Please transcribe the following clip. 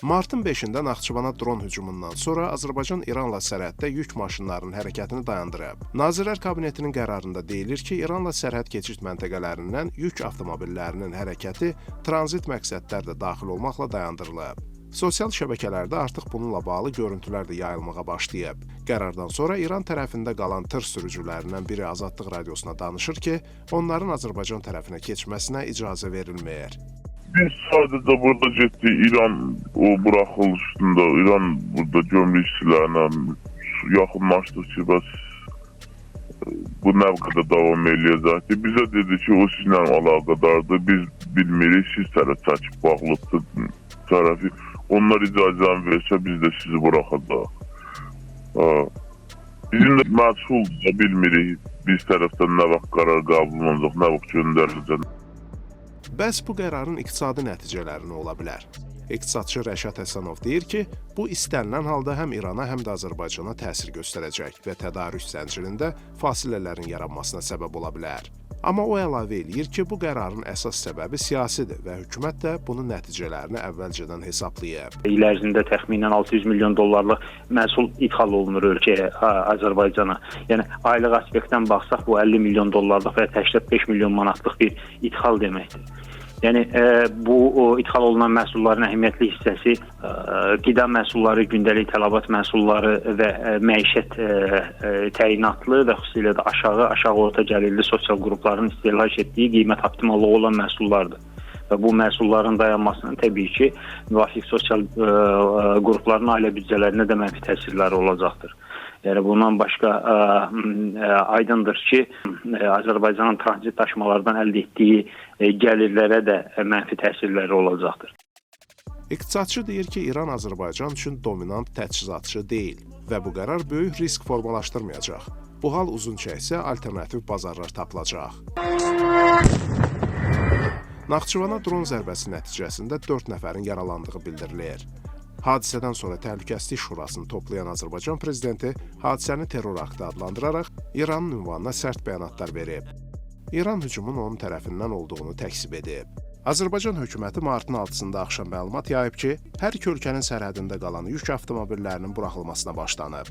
Martın 5-də Naxçıvana dron hücumundan sonra Azərbaycan İranla sərhəddə yük maşınlarının hərəkətini dayandırıb. Nazirlər Kabinetinin qərarında deyilir ki, İranla sərhəd keçid məntəqələrindən yük avtomobillərinin hərəkəti tranzit məqsədlər də daxil olmaqla dayandırılıb. Sosial şəbəkələrdə artıq bununla bağlı görüntülər də yayılmağa başlayıb. Qərardan sonra İran tərəfində qalan tır sürücülərindən biri Azadlıq Radiosuna danışır ki, onların Azərbaycan tərəfinə keçməsinə icazə verilmir. Biz sadəcə burada getdik İran o buraxılışında, İran burada gömrük işçilərinə yaxınlaşdıq ki, bəs bu nə qədər davam eləyəcəkdir. Bizə dedi ki, o sizlə əlaqədardır, biz bilmirik, siz tərəf çəkib bağlıdır tərəfi. Onlar icazəni versə, biz də sizi buraxacaq. Ha. Bizim də məchuldur, bilmirik biz tərəfdən nə vaxt qərar qəbul olunacaq, nə vaxt göndəriləcək. Bəs bu qərarın iqtisadi nəticələri nə ola bilər? İqtisadçı Rəşad Həsənov deyir ki, bu istənilən halda həm İrana, həm də Azərbaycana təsir göstərəcək və tədarük zəncirində fasilələrin yaranmasına səbəb ola bilər. Amma o əlavə eləyir ki, bu qərarın əsas səbəbi siyasidir və hökumət də bunun nəticələrini əvvəlcədən hesablayıb. İl ərzində təxminən 600 milyon dollarlıq məhsul idxal olunur ölkəyə, Azərbaycana. Yəni aylıq aspektdən baxsaq, bu 50 milyon dollarlıq və ya 85 milyon manatlıq bir idxal deməkdir. Yəni bu idxal olunan məhsulların əhəmiyyətli hissəsi qida məhsulları, gündəlik tələbat məhsulları və məişət təyinatlı və xüsusilə də aşağı orta gəlirli sosial qrupların istehlak etdiyi qiymət optimallığı olan məhsullardır. Və bu məhsulların dayanmasının təbii ki, müvafiq sosial qrupların ailə büdcələrinə də mənfi təsirləri olacaqdır. Yəni bundan başqa aydındır ki, Azərbaycanın tranzit daşımalardan əldə etdiyi gəlirlərə də mənfi təsirləri olacaqdır. İqtisadçı deyir ki, İran Azərbaycan üçün dominant təchizatçı deyil və bu qərar böyük risk formalaşdırmayacaq. Bu hal uzun çəksə alternativ bazarlar tapılacaq. Naxçıvana dron zərbəsi nəticəsində 4 nəfərin yaralandığı bildirilir. Hadisədən sonra Təhlükəsizlik Şurasını toplayan Azərbaycan prezidenti hadisəni terror aktı adlandıraraq İranın ünvanına sərt bəyanatlar verib. İran hücumun onun tərəfindən olduğunu təkzib edib. Azərbaycan hökuməti martın 6-sında axşam məlumat yayıb ki, hər iki ölkənin sərhədində qalan yük avtomobillərinin buraxılmasına başlanıb.